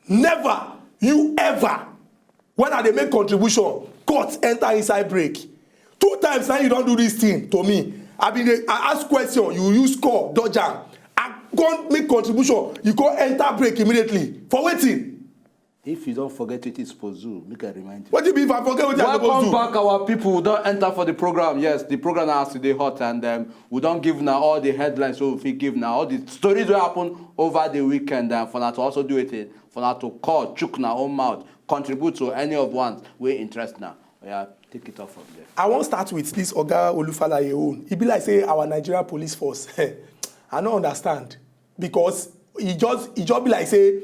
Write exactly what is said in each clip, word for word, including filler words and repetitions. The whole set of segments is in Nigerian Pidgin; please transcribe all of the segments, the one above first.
Never, you ever, when I dey make contribution, cut enter inside break. Two times now you don do this thing to me. I been dey, I ask question, you use call, dodge am. I come make contribution, you come enter break immediately. For wetin? If you don forget wetin you suppose do, make I remind you. Wetin be if I forget wetin I suppose do? Welcome back, our people. We don enter for the program. Yes, the program na as e dey hot, and um, we don give una all the headlines wey we fit give una, all the stories wey happen over the weekend, and for una to also do wetin, for una to call, chook una own mouth, contribute to any of ones wey interest una. Oya, take it off from there. I wan start with this Oga Olufalaye own. E be like say our Nigerian police force, I no understand, because e just e just be like say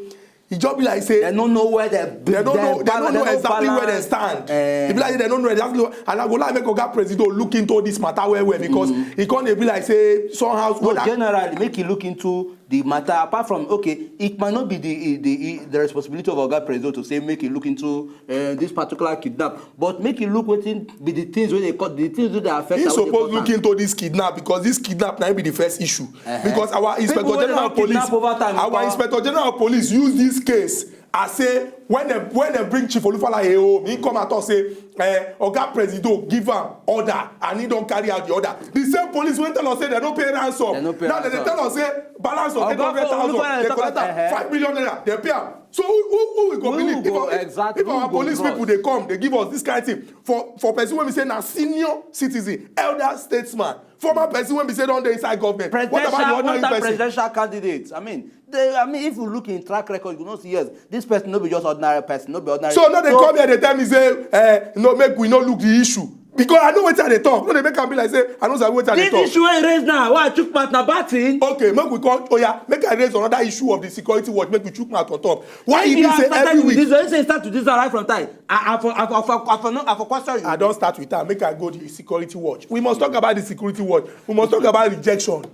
e just be like say dem no know where dem dem no know dem no know exactly where dem stand. Eh. E be like say dem no know exactly, and I go like make Oga Presido look into this matter well well, because mm. E come dey be like say somehow. No, generally, make e look into the matter. Apart from, okay, it might not be the the, the responsibility of Oga Presido to say make e look into uh, this particular kidnap, but make e look wetin be the things wey dey cut the things wey dey affect. He suppose look into this kidnap, because this kidnap na be the first issue. Uh-huh. Because our inspector general of police, our inspector general of police use this case as say when dem when dem bring Chief Olufalaye home, he come and talk say, eh, Oga Presido give am order and he don carry out the order. The same police wey tell us say dem no pay ransom, now dem dey tell us say balance of eight hundred thousand, dem collect am, five million naira, dem pay am. So who who who we go believe if our if our police people dey come dey give us this kind thing for for person wey be say na senior citizen, elder statesman, former person wey be say don dey inside government? What about the ordinary person? Presidential candidate. I mean, they, I mean, if you look in track record, you know, see, yes, this person no be just ordinary person, no be ordinary. So no dey come here dey tell me say, eh, no, make we no look the issue. Because I know wetin I dey talk. No dey make am be like say I no sabi wetin I dey talk. This issue wey raise now, why I chook mouth na bad thing. Okay, make we come. Oya, make I raise another issue of the security watch. Make we chook mouth on top. Why e be say every week? This way, say start to this right from time. I I for I for I for I for no I for question you. I don start with am. Make I go the security watch. We must talk about the security watch. We must talk about rejection.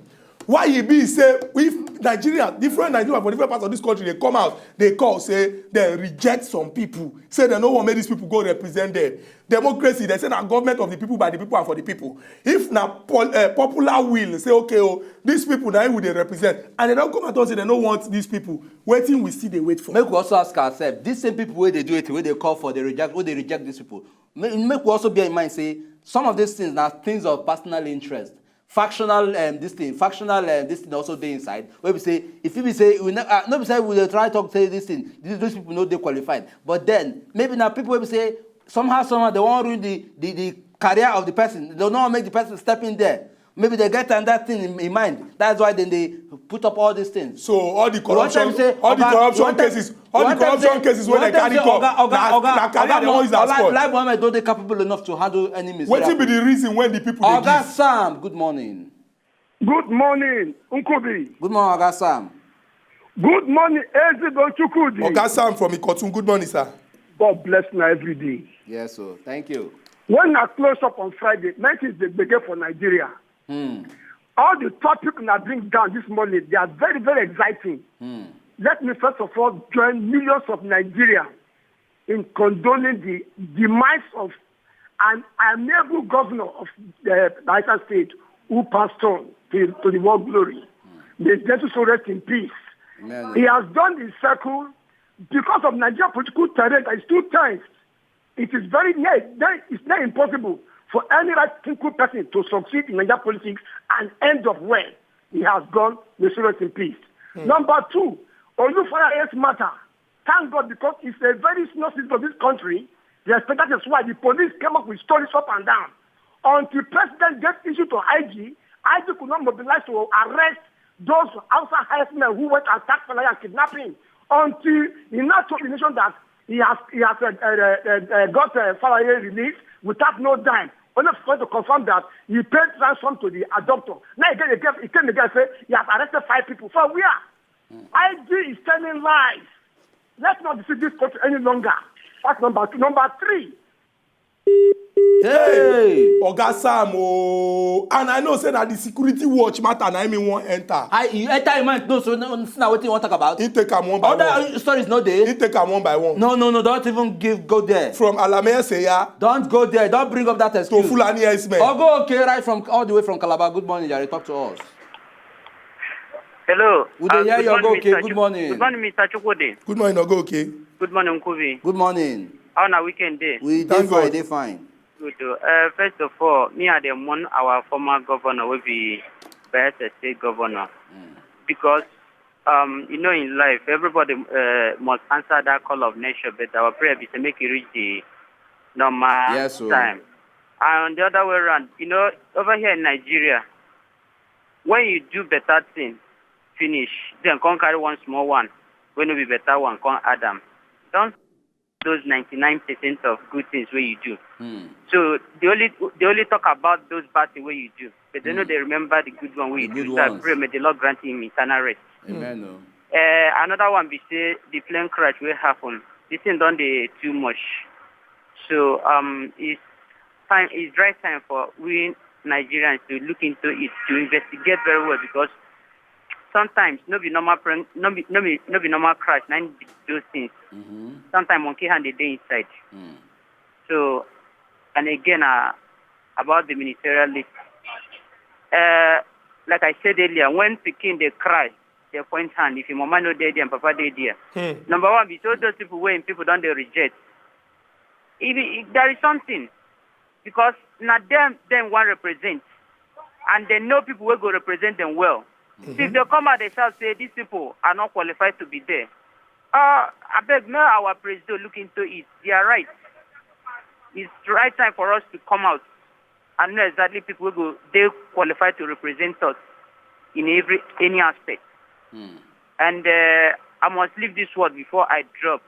Why e be say if Nigeria, different Nigeria for different parts of this country, they come out, they call say they reject some people, say they no want make these people go represent them. Democracy, they say na government of the people, by the people, and for the people. If na pol uh, popular will say, okay, oh, these people now we they represent, and they don't come out and say they don't want these people, waiting we see they wait for. Make we also ask ourselves, these same people where they do it, where they call for, they reject, where they reject these people. Make, make we also bear in mind say some of these things are things of personal interest. Factional um, this thing, factional um, this thing also dey inside. Wey be say if you be say we no, uh, no be say we dey try talk say this thing, this, those people no dey qualified. But then maybe na people wey be say somehow somehow they wan ruin the the the career of the person. They no wan make the person step in there. Maybe they get another thing in, in mind. That's why then they put up all these things. So all the corruption, say, all the corruption cases, all the corruption cases wey dem carry come, na na career dem wan use am spoil. Like Mohammed no dey capable enough to handle any mistake. Wetin be the reason when the people dey give? Oga Sam, good morning. Good morning, Nkubi. Good morning, Oga Sam. Good morning, Ezebo Chukwudi. Oga Sam from Ikotun, good morning, sir. God bless una every day. Yes, sir. Thank you. When I close up on Friday, night is the begin for Nigeria. Hmm. All the topics I bring down this morning, they are very, very exciting. Hmm. Let me first of all join millions of Nigerians in condoning the demise of an amiable governor of the Bayelsa State who passed on to, to the world glory. Hmm. May his death also rest in peace. Amen. He has done the circle because of Nigerian political terrain that is too tense. It is very near, it's near impossible for any right thinking person to succeed in Nigerian politics and end up well. He has gone, may his soul rest in peace. Hmm. Number two, Olufalaye's matter. Thank God, because it's a very senior citizen of this country. Yes, that is why the police came up with stories up and down. Until President gave issue to I G, I G could not mobilize to arrest those outside herdsmen who went and attacked Falaya and kidnapping. Until he now told the nation that he has he has uh, uh, uh, uh, got uh, Falaye released without no dime. Only for to confirm that he paid ransom to the abductor. Now again, again, he came again and said he has arrested five people. For where? I G is telling lies. Let's not deceive this country any longer. That's number two. Number three. Hey, Oga Sam, oh, and I know say that the security watch matter na me wan enter. I you enter him mind, no, so no, no, wetin you wan talk about? He take am one by Other one. Other stories no dey. He take am one by one. No, no, no, don't even give go there. From Alameye Seya. Don't go there. Don't bring up that excuse. To Fulani Ismail. Ogo okay, right from all the way from Calabar. Good morning, Jare. Talk to us. Hello. We dey Uh, hear good you, morning, Ogoke. Mister Good Chu- morning. Good morning, Mister Chukwudi. Good morning, Ogoke. Good morning, Nkubi. Good morning. How na weekend day? We dey Thank fine, God. Dey fine. Good. Uh, first of all, me I dey mourn our former governor, wey be Bayelsa State governor, because um, you know, in life, everybody uh, must answer that call of nature. But our prayer be to make it reach the normal Yes, sir. time. And the other way around, you know, over here in Nigeria, when you do better thing, finish, then come carry one small one, wey no be better one, come add am. Don't those ninety-nine percent of good things wey you do. Hmm. So they only they only talk about those bad things wey you do, but they no dey remember the good one wey The you good do. So I ones. pray may the Lord grant him eternal rest. Amen. Oh. Uh, another one be say the plane crash wey happen. This thing don dey too much. So um, it's time, it's right time for we Nigerians to look into it, to investigate very well, because sometimes no be normal prank, no be no be no be normal crash, na im be those things. Mm-hmm. Sometimes monkey hand dey dey inside. Mm. So, and again, uh, about the ministerial list, uh, like I said earlier, when pikin dey cry, they point hand. If your mama no dey there and papa dey there, Hmm. number one, be so those people wey people don dey reject. If, if there is something, because na them them wan represent, and they know people wey go represent them well. So if they come out, they shout say these people are not qualified to be there. Uh, I beg, may our president look into it. They are right. It's right time for us to come out and know exactly people wey go dey qualified to represent us in every any aspect. Hmm. And uh, I must leave this word before I drop.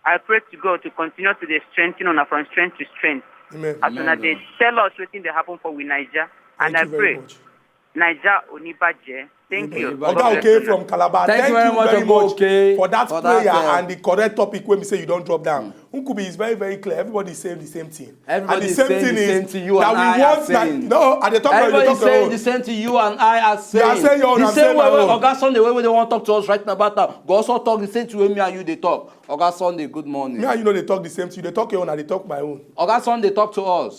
I pray to God to continue to dey strengthen una from strength to strength. Amen. As una Amen, dey Lord. Tell us wetin dey happen for we Naija, and Thank I you very pray much. Naija oni baje. Thank you. Oga Oga Oke from Calabar, Thank thank you very you much, very Oga much Oke, for that for that, prayer uh, and the correct topic wey be say you don drop down. Nkubi is very, very clear. Everybody is saying the same thing. Everybody And the is same saying thing the is same thing you and that we I are want that. saying. No, I dey talk my Everybody own. is saying the same thing you and I are saying. You are saying your own, The I'm same saying way my wey own. Oga Sunday wey wey dey wan talk to us right now about now go also talk the same thing wey me and you dey talk. Oga Sunday, good morning. Me and you no dey talk the same thing. You dey talk your own, I dey talk my own. Oga Sunday, good morning.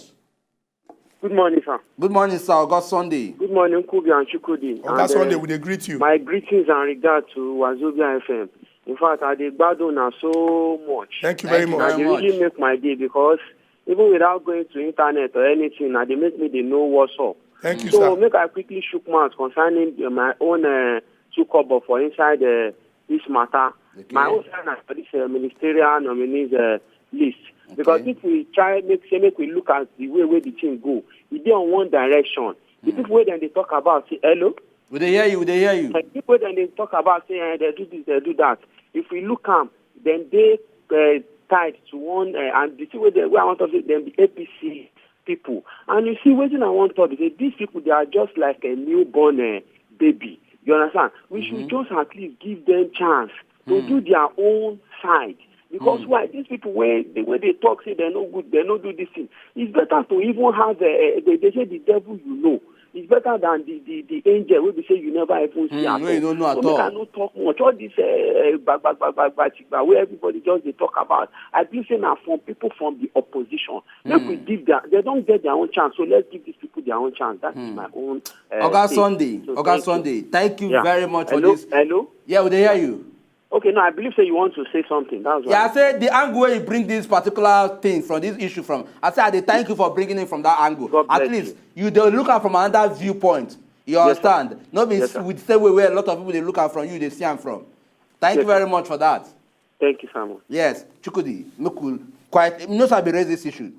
Good morning, sir. Good morning, sir. Oga Sunday. Good morning, Nkubi and Chukwudi. Oga And, Sunday, uh, we dey greet you. My greetings and regards to Wazobia F M. In fact, I dey gbadun una so much. Thank you Thank very you much. very They much. Really make my day, because even without going to internet or anything, na dey make me dey know what's up. Thank you, So sir. Make I quickly shook mouth concerning uh, my own uh, two kobo for inside uh, this matter. Okay. My own side na for this uh, ministerial nominees uh, list. Because Okay. If we try make say make we look at the way wey the thing go, e dey on one direction. The people wey dem dey talk about say hello, We dey hear you. We dey hear you. Like people wey dem dey talk about say eh, they do this, they do that. If we look am, dem dey uh, tied to one, uh, and the thing wey dem wey I wan talk say dem be A P C people. And you see, wetin I wan talk be say these people, they are just like a newborn uh, baby. You understand? We should just at least give them chance to do their own side. Because why these people wey the way they talk say they no good, they no do this thing. It's better to even have a, a they, they say the devil you know. It's better than the the the angel wey be say you never even see Hmm, at wey you all. No know at So make all. I no talk much. All this uh, uh, gbagba gbagba gbagba wey everybody just dey talk about. I believe say na from people from the opposition. Make we give their they don get their own chance, so let's give these people their own chance. That is my own. Uh, Oga take. Sunday, So Oga thank you. Sunday, thank you Yeah. very much Hello? for this. Hello. Yeah, we dey hear you. Okay, no, I believe say you want to say something. That's why. Yeah, I say the angle where you bring this particular thing from this issue from. I say I dey thank you for bringing it from that angle. God At bless least you dey look am from another viewpoint. You Yes, sir. Understand? No be Yes, sir. With the same way where a lot of people dey look am from, you dey see am from. Thank you Yes, sir. Very much for that. Thank you, Simon. Yes, Chukwudi, make we quiet. You know, I be raise this issue.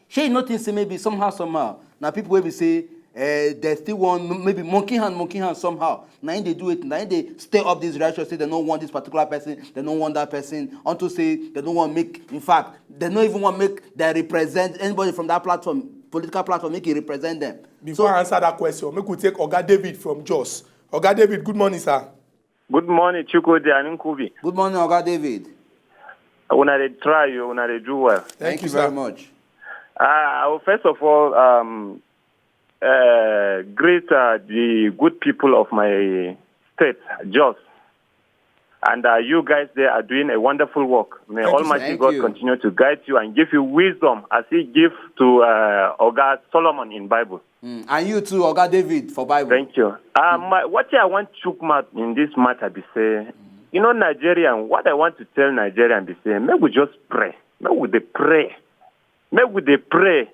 Shey you no think say maybe somehow, somehow, na people wey be say eh, they still want maybe monkey hand, monkey hand somehow. Na im dey do it. Na im dey stir up this reaction. Say they no want this particular person. They no want that person. Unto say they no want make. In fact, they no even want make they represent anybody from that platform, political platform, make e represent them. Before I answer that question, make we take Oga David from Jos. Oga David, good morning, sir. Good morning, Chukwudi and Nkubi. Good morning, Oga David. Una dey try you, una dey do well. Thank you, very sir. Much. Uh, I will first of all um, uh, greet uh, the good people of my state, Jos. And uh, you guys there are doing a wonderful work. May Thank you, sir. Almighty Thank God you. Continue to guide you and give you wisdom as He give to uh, Oga Solomon in Bible. Mm. And you too, Oga David for Bible. Thank you. Um, my, what I want to chook mouth in this matter be say, you know, Nigerian, what I want to tell Nigerian be say, make we just pray. Make we dey pray. Make we dey pray.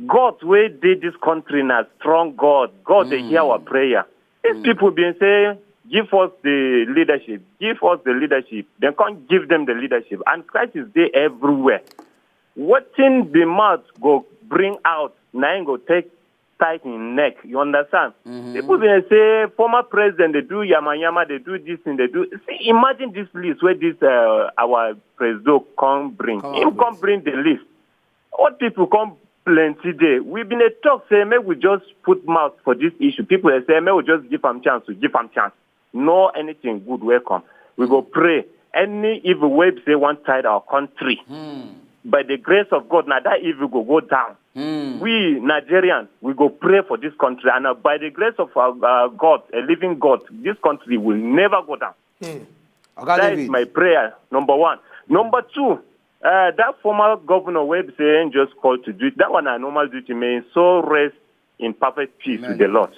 God wey dey this country na strong God. God dey hear our prayer. These people been say, give us the leadership, give us the leadership. Then come give them the leadership. And crisis dey everywhere. Wetin the mouth go bring out, na im go take tight im neck. You understand? People dey say former president dey do yama yama, dey do this thing, dey do. See, imagine this list wey this uh, our president come bring. Come Him out come with. Bring the list. All people come plenty dey. We been dey talk say make we just put mouth for this issue. People dey say make we just give am chance to give am chance. No anything good wey come. We go pray any evil wey be say wan tide our country. By the grace of God, na that evil go go down. We Nigerians, we go pray for this country, and uh, by the grace of our uh, God, a living God, this country will never go down. Oga That David. Is my prayer, number one. Number two, uh, that former governor wey be say im just call to do it, that one na normal duty. May im soul rest in perfect peace Amen. With the Lord.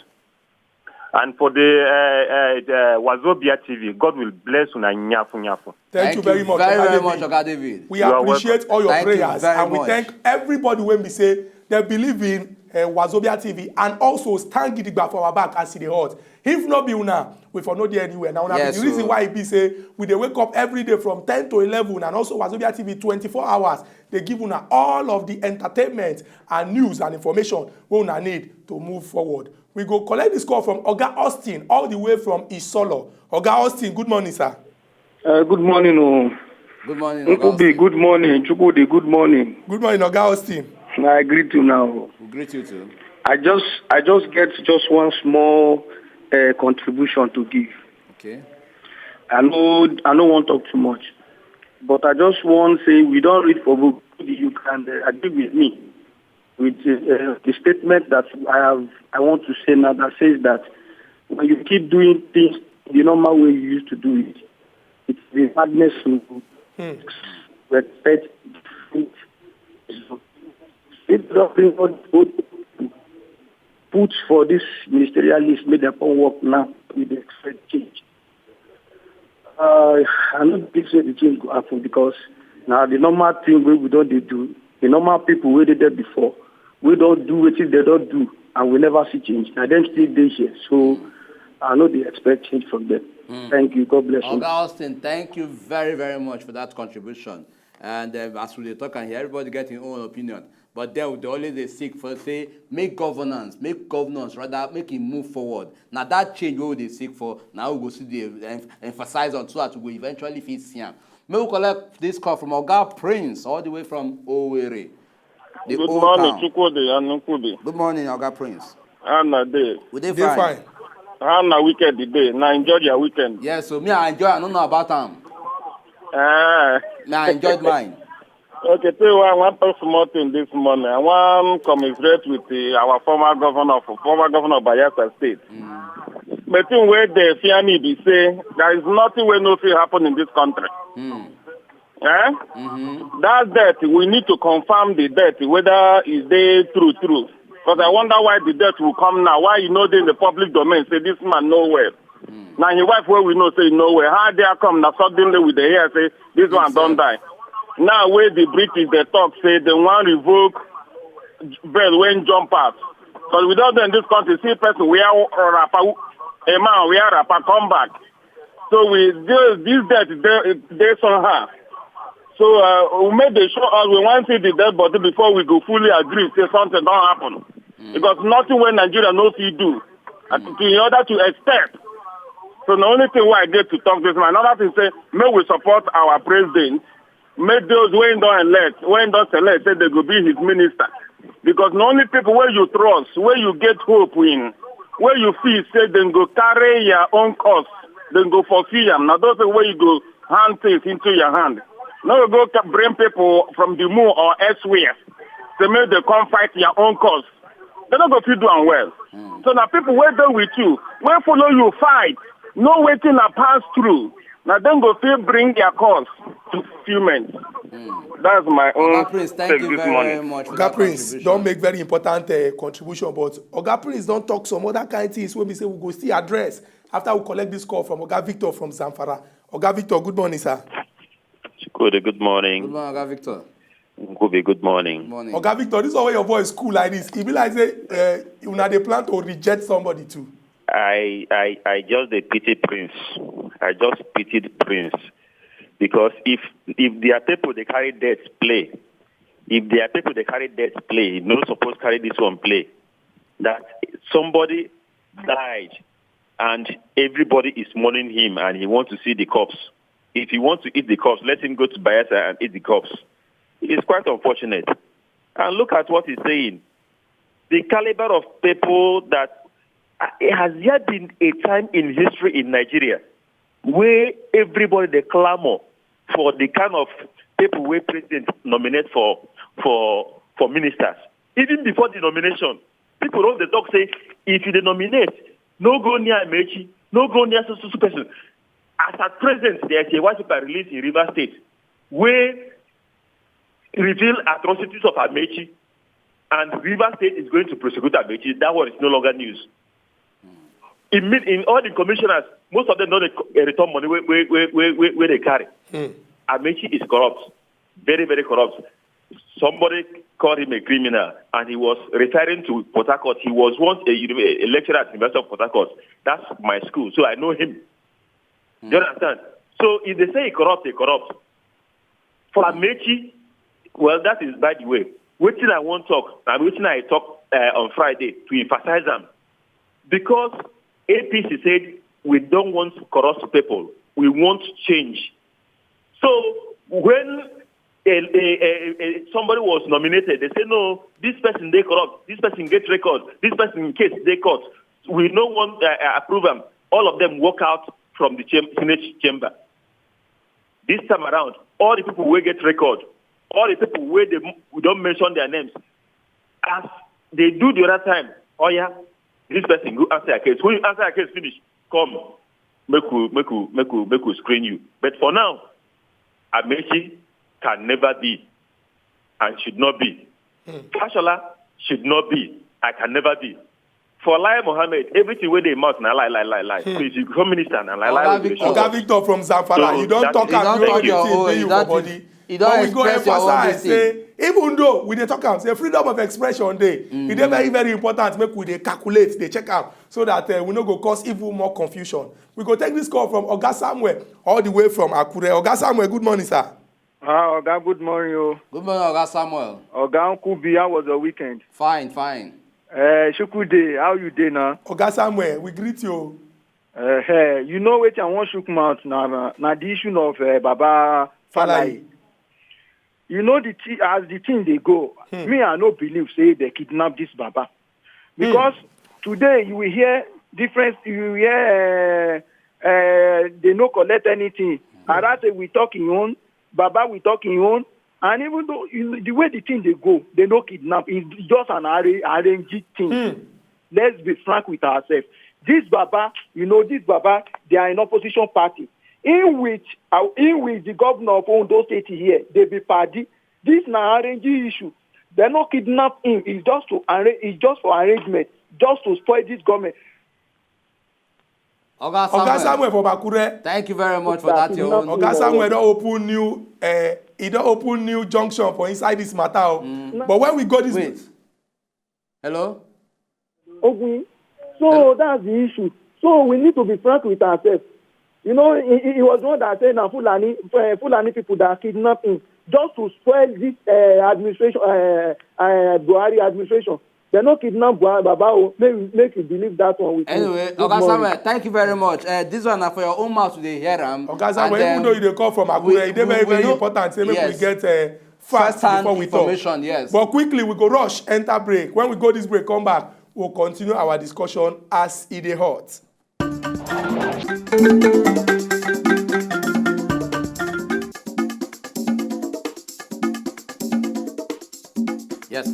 And for the, uh, uh, the Wazobia T V, God will bless una nyafu nyafu. Thank, you very much, Very, Oga very David. Much, Oga David. We You are appreciate all your Thank you prayers very and we much. Thank everybody when we say they believe in uh, Wazobia T V and also stand gidigba for our back as e dey hot. If no be una, we for no dey anywhere. Now, una Yes, be the reason o. Why e be say we dey wake up every day from ten to eleven and also Wazobia T V twenty-four hours. They give una all of the entertainment and news and information we una need to move forward. We go collect this call from Oga Austin all the way from Isolo. Oga Austin, good morning, sir. Uh, good morning, oh. Good morning, Nkubi, Oga Austin. Good morning. Chukwudi, good morning. Good morning, Oga Austin. I greet you now. We greet you too. I just, I just get just one small uh, contribution to give. Okay. I know, I don't want to talk too much, but I just want to say we don't read for book. You can uh, agree with me with uh, the statement that I have. I want to say now that says that when you keep doing things the normal way you used to do it, it's the madness to expect. If nothing put for this ministerial list, make them come work now, we dey expect change. Uh, I don't think say the change go happen because now the normal thing wey we don dey do, the normal people wey dey there before, we don do wetin they don do, and we never see change. Na dem still dey here, so I no dey expect change from them. Thank you. God bless you. Oga Austin, thank you very, very much for that contribution. And um, as we dey talk and here, everybody get his own opinion. But then they always dey seek for say make governance, make governance rather make it move forward. Now that change we dey seek for, now we go see the em- emphasize on so that we go eventually fit see am. May we collect this call from Oga Prince all the way from Owerri. The Good old morning, town. Chukwudi and Nkubi. Good morning, Oga Prince. How na dey? We dey Dey fine. Fine. How na weekend dey? Na enjoy your weekend. Yes, so me I enjoy. I don't know about am. Ah. Me I enjoyed mine. Okay, tell you why I want talk small thing this morning. I want commiserate with the, our former governor of former governor of Bayelsa State. The thing where they fear me be say there is nothing wey no fit happen in this country. Eh? That death, we need to confirm the death, whether is dey true, true. Because I wonder why the death will come now. Why you know dey in the public domain say this man no well. Now his wife wey we know say no well. How dare come now suddenly with the hear say this one don die. Now wey the British dey talk say they wan revoke bail wey jump out. But we don dey in this country see person wear wrapper, a man wear wrapper come back. So we this, this death dey, dey somehow. So uh, we make the show us we wan see the dead body before we go fully agree say something don happen. Because nothing wey Nigeria no fit do uh, to, in order to expect. So the only thing wey I get to talk this man, another thing say make we support our president. Make those wey don elect, wey don select, say they go be his minister. Because the only people wey you trust, wey you get hope in, wey you feel say dem go carry your own cause, dem go fulfill am. Na those people wey you go hand things into your hand. No go go ca- bring people from the moon or elsewhere. Say make they come fight your own cause. They no go fit do am well. So na people wey dey with you, wey follow you fight, know wetin na pass through. Na dem go fit bring their cause to fulfillment. That's my own Oga Prince, thank take you this very morning. much for Oga that Prince contribution. don make very important uh, contribution, but Oga Prince don talk some other kind things wey be say we go still address after we collect this call from Oga Victor from Zamfara. Oga Victor, good morning, sir. Good, good Good morning. morning, Oga Victor. Good, good morning. Morning. Oga Victor, this is why your voice cool like this. E be like say uh, una dey plan to reject somebody too. I, I, I just dey pity Prince. I just pitied Prince because if if their people dey carry death play, if their people dey carry death play, e no suppose carry this one play. That somebody died and everybody is mourning him and he wants to see the corpse. If he wants to eat the corpse, let him go to Bayelsa and eat the corpse. It is quite unfortunate. And look at what he's saying. The caliber of people that uh, it has yet been a time in history in Nigeria where everybody dey clamor for the kind of people wey president nominate for for for ministers. Even before the nomination, people don dey talk say if you dey nominate, no go near Amechi, no go near so so so person. As at present, there is a white paper release in Rivers State wey reveal atrocities of Amechi, and Rivers State is going to prosecute Amechi. That one is no longer news. In, mid- in all the commissioners, most of them don't return money where, where, where, where, where they carry. Amechi is corrupt, very, very corrupt. Somebody called him a criminal, and he was referring to Port Harcourt. He was once a, uni- a lecturer at the University of Port Harcourt. That's my school, so I know him. Do you understand? So if they say he corrupt, he corrupt. For Amechi, well, that is by the way. Wetin I wan talk, and wetin I talk uh, on Friday to emphasize am, because A P C said we don't want corrupt people, we want change. So when a, a, a, a, somebody was nominated, they say no, this person dey corrupt, this person get record, this person case dey court. We no wan uh, uh, approve am. All of them walk out from the cham- Senate chamber. This time around, all the people wey get record, all the people wey dey we don mention their names, as they do the other time, oh yeah, this person go answer your case. When you answer your case finish, come, make we make we make we make we screen you. But for now, Amechi can never be and should not be. Fashola should not be. I can never be. For Lai Mohammed, everything wey dey mouth na lie, lie, lie, lie. Please, you become minister na lie, lie. Oga Revelation. Victor. Oga Victor from Zamfara, So you don that talk is- am You don say talk your wetin own, dey you you don for think- body. you don But we go express your own emphasize this thing. Say even though we dey talk am say freedom of expression dey, e dey very very important make we dey calculate, dey check am so that uh, we no go cause even more confusion. We go take this call from Oga Samuel all the way from Akure. Oga Samuel, good morning, sir. Ah, Oga, good morning o. Good morning, Oga Samuel. Oga Uncle B, how was your weekend? Fine, fine. Uh, Shukude, how you dey now? Oga Samuel, we greet you. Uh, hey, you know what I want shook mouth now, na, na the issue of uh, Baba Falaye. Falaye. You know the th- as the thing they go, me I no believe say they kidnap this Baba. Because today you will hear different, you will hear uh, uh, they no collect anything. Arate we talk in own, Baba we talk in own, and even though you, the way the thing they go, they no kidnap. It's just an arra- arranged thing. Let's be frank with ourselves. This Baba, you know, this Baba, they are in opposition party. In which, uh, in which the governor of Ondo State here, they be party. This na arranging issue. They no kidnap him. It's just to arrange. It's just for arrangement, just to spoil this government. Oga Oga Samuel. Samuel from Akure. Thank you very much for that. Your own. Oga Samuel don open new. Uh, he don open new junction for inside this matter. O. But when we go this, Wait. Hello. Ogun. So that's the issue. So we need to be frank with ourselves. You know, he, he was the one that said na Fulani, uh, Fulani people that kidnap him just to spoil this uh, administration, uh, uh, Buhari administration. They no kidnap Buhari, Baba. O. Make we- make you believe that one with me. Anyway, Good Oga morning. Samuel, thank you very much. Uh, this one na for your own mouth to dey hear am. Oga Samuel, And, even um, though you dey call from Akure, we- e dey very we- we very know- important say make we Yes. get uh, facts First-hand before we talk. Information, yes. But quickly, we go rush enter break. When we go this break, come back, we'll continue our discussion as e dey hot. Yes.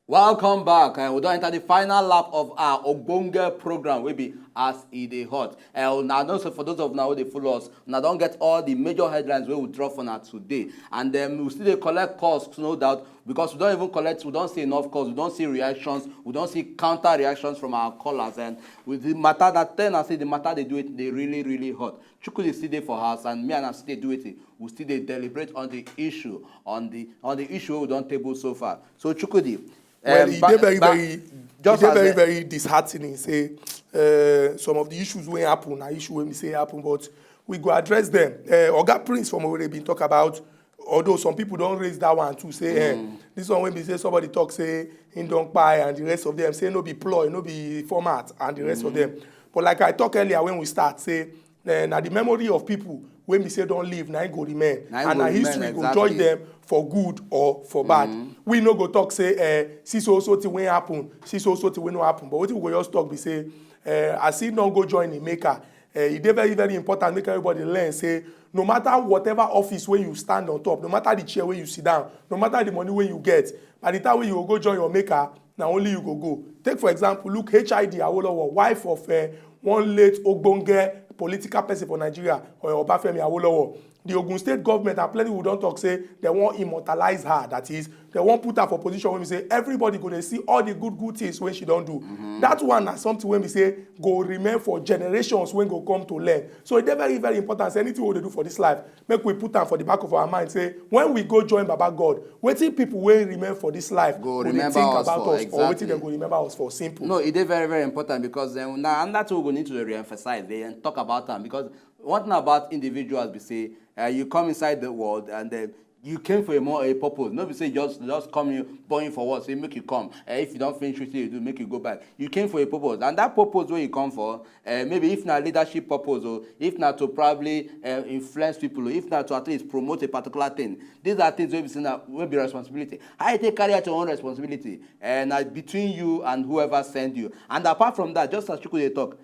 Welcome back. Uh, we don enter the final lap of our ogbonge program wey be As E Dey Hot. Uh, una know say for those of una wey dey follow us, una don get all the major headlines wey we drop for una today. And um, we still dey collect calls, no doubt, because we don even collect, we don see enough calls, we don see reactions, we don see counter reactions from our callers. And with the matter, that ten, I say the matter dey do it, dey really, really hot. Chukwudi still dey for house, and me and am still dey do it. We still dey deliberate on the issue, on the on the issue wey we don table so far. So Chukwudi, Well, um, e ba- dey very, ba- very, e just dey as very, the- very disheartening. Say uh, some of the issues wey happen na issue wey we say happen, but we go address them. Uh, Oga Prince from Owerri been talk about, although some people don raise that one too. Say eh, this one wey be say somebody talk say him don kpai and the rest of them, say no be ploy, no be format and the rest of them. But like I talk earlier when we start, say eh, na the memory of people wey be say don live na im go remain, Na im and go na remain, history go exactly. Judge them for good or for bad. We no go talk say eh, see so so thing wey happen, see so so thing wey no happen. But wetin we go just talk be say eh, as he don go join Emeka, eh, e dey very, very important make everybody learn say no matter whatever office wey you stand on top, no matter the chair wey you sit down, no matter the money wey you get, by the time wey you go go join your maker, na only you go go. Take for example, look H I D Awolowo, wife of uh, one late ogbonge political person for Nigeria, uh, Obafemi Awolowo. The Ogun State government and plenty people don talk say they wan immortalize her. That is, they wan put her for position wey be say everybody go dey see all the good good things wey she don do. That one na something wey be say go remain for generations wey go come to learn. So e dey very, very important say anything we dey do for this life, make we put am for the back of our mind say when we go join Baba God, wetin people wey remain for this life Go dey remember think us about for, us, or wetin exactly. Dem go remember us for. Simple. No, e dey very, very important because um, na another thing we go need to re-emphasize dey and talk about am, because one thing about individuals be say uh, you come inside the world and uh, you came for a more a purpose. No be say just just come you born you for what, say make you come. Uh, if you don finish wetin you do, make you go back. You came for a purpose, and that purpose wey you come for, uh, maybe if na leadership purpose, or if na to probably uh, influence people, or if na to at least promote a particular thing. These are things wey be say na wey be responsibility. How you take carry out your own responsibility? Uh, na between you and whoever send you. And apart from that, just as Chukwudi dey talk,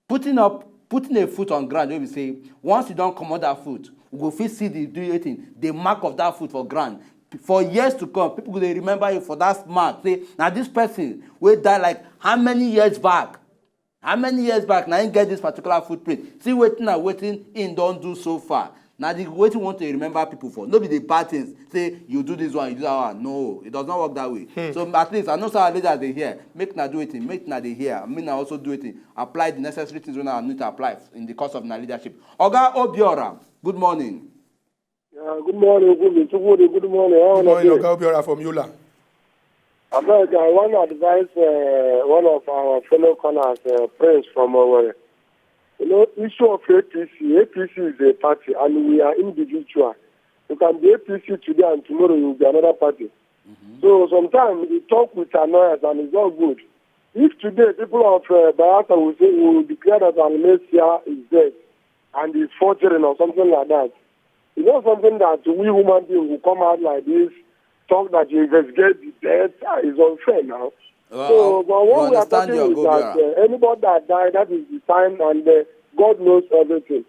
putting up putting a foot on ground wey be say once you don comot that foot, we go fit see the the thing, the mark of that foot for ground. For years to come, people go dey remember you for that mark, say na this person wey die like how many years back, how many years back na him get this particular footprint. See wetin na wetin him don do so far. Na the wetin we want to remember people for, no be the bad things. Say you do this one, you do that one. No, it does not work that way. So at least I know say our leaders dey hear. Make una do wetin, make una dey hear. Make una also do wetin, apply the necessary things wey una need to apply in the course of una leadership. Oga Obiora, good morning. Yeah, good morning, good, good, good morning. How Good morning, are you? Oga Obiora from Yola. Abeg, I wan advise uh, one of our fellow callers, uh, Prince from Owerri. You know, issue of A P C. A P C is a party, and we are individual. You can be A P C today, and tomorrow you will be another party. So sometimes you talk with annoyance, and it's not good. If today people of uh, Bayelsa will say will declare that Almesia is dead and is forging or something like that, it's not something that we human beings will come out like this, talk that you investigate the death. Ah, it's unfair now. Well, So, we but what we are understand talking you, is that Oga Obiora. Uh, anybody that died, that is the time, and uh, God knows everything.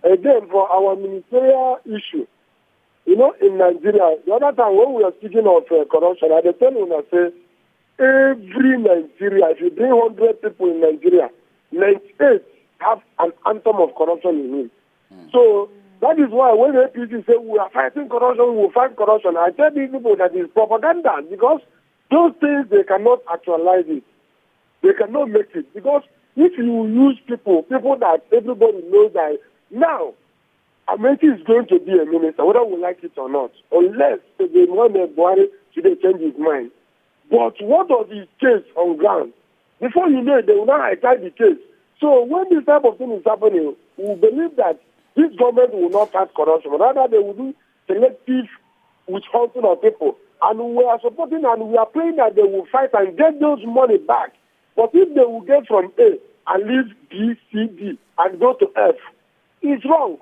Again, for our ministerial issue, you know, in Nigeria, the other time when we were speaking of uh, corruption, I dey tell una say every Nigeria, if you bring hundred people in Nigeria, ninety-eight have an anthem of corruption in him. So that is why when A P C say we are fighting corruption, we will fight corruption, I tell these people that is propaganda, because those things they cannot actualize it. They cannot make it, because if you use people, people that everybody knows that now Ameti is going to be a minister, whether we like it or not, unless President Muhammad Buhari today change his mind. But what of his case on ground? Before you know it, they will now hijack the case. So when this type of thing is happening, we believe that this government will not fight corruption. Rather, they will do selective withholding of people. And we are supporting and we are praying that they will fight and get those money back. But if they will get from A and leave B, C, D and go to F, it's wrong.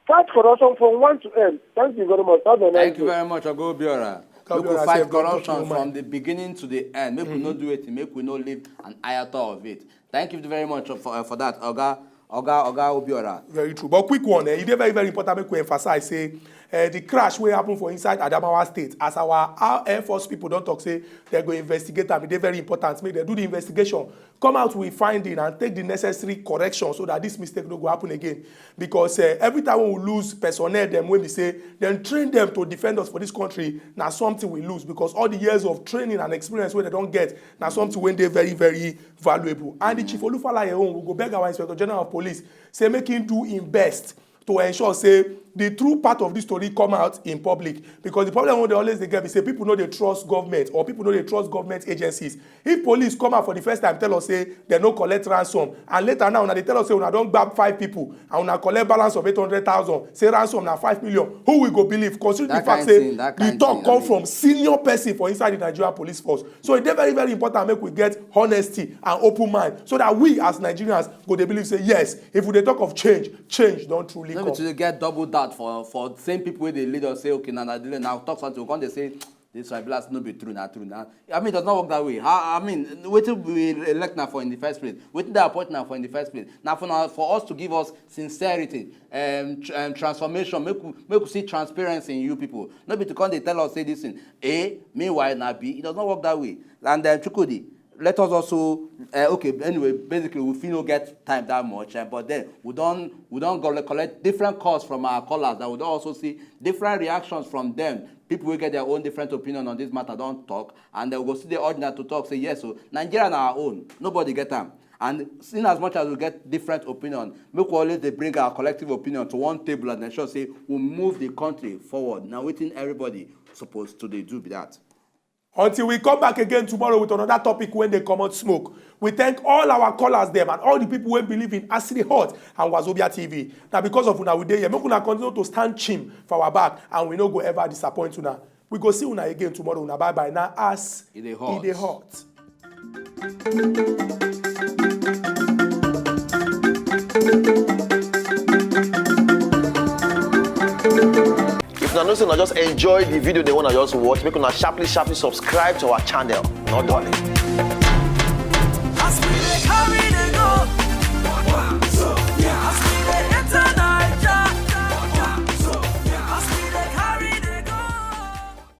Fight corruption from one to N. Thank you very much. Have a nice Thank you day. Very much, Oga Obiora. Oga Make we Obiora fight sef don talk corruption too much. From the beginning to the end. Make we no do it. Make we no leave an iota of it. Thank you very much for, uh, for that, Oga Oga, Oga Obiora. Very true. But quick one, eh, e dey very, very important make we emphasize say uh, the crash wey happen for inside Adamawa State, as our, our Air Force people don talk say they go investigate am, e dey very important make they do the investigation, come out with finding and take the necessary correction so that this mistake no go happen again. Because uh, every time we lose personnel dem wey be say dem train them to defend us for this country, na something we lose because all the years of training and experience wey they don get na something wey dey very, very valuable. And the Chief Olufalaye own, we go beg our Inspector General of Police say make him do him best to ensure say the true part of this story come out in public, because the problem wey dey always dey get be say people no dey trust government or people no dey trust government agencies. If police come out for the first time tell us say dem no collect ransom, and later now una dey tell us say una don gbab five people and una collect balance of eight hundred thousand, say ransom na five million, who we go believe, considering the That fact kind say thing, that the kind talk thing, come I mean. From senior person for inside the Nigerian Police Force? So e dey very, very important make we get honesty and open mind so that we as Nigerians go dey believe say yes, if we dey talk of change, change don truly No come. Be to dey get double that for for same people wey dey lead us say okay na na delay now talk something we come dey say this one be like say no be true na true na. I mean it does not work that way. How, I mean wetin we elect na for in the first place, wetin dey appoint na for in the first place, na for na for us to give us sincerity, um, tr um, transformation, make we make we see transparency in you people, no be to come dey tell us say this thing A, meanwhile na B. It does not work that way. And um, Chukwudi, let us also uh, okay anyway, basically we fit no get time that much, uh, but then we don we don go collect different calls from our callers, and we don also see different reactions from them. People wey get their own different opinion on this matter don talk, and then we go still dey urge una to talk say yes, so Nigeria na our own, nobody get am. And in as much as we get different opinion, make we always dey bring our collective opinion to one table and ensure say we move the country forward. Na wetin everybody suppose to dey do be that. Until we come back again tomorrow with another topic wey dey comot smoke. We thank all our callers dem and all the people wey believe in Asiri Hot and Wazobia T V. Na because of una we dey here. Make una continue to stand chim for our back and we no go ever disappoint una. We go see una again tomorrow. Una bye bye. Na as E dey hot. E dey hot. If una know say una just enjoy the video dem wey una just watch, make una sharply sharply subscribe to our channel. No darling.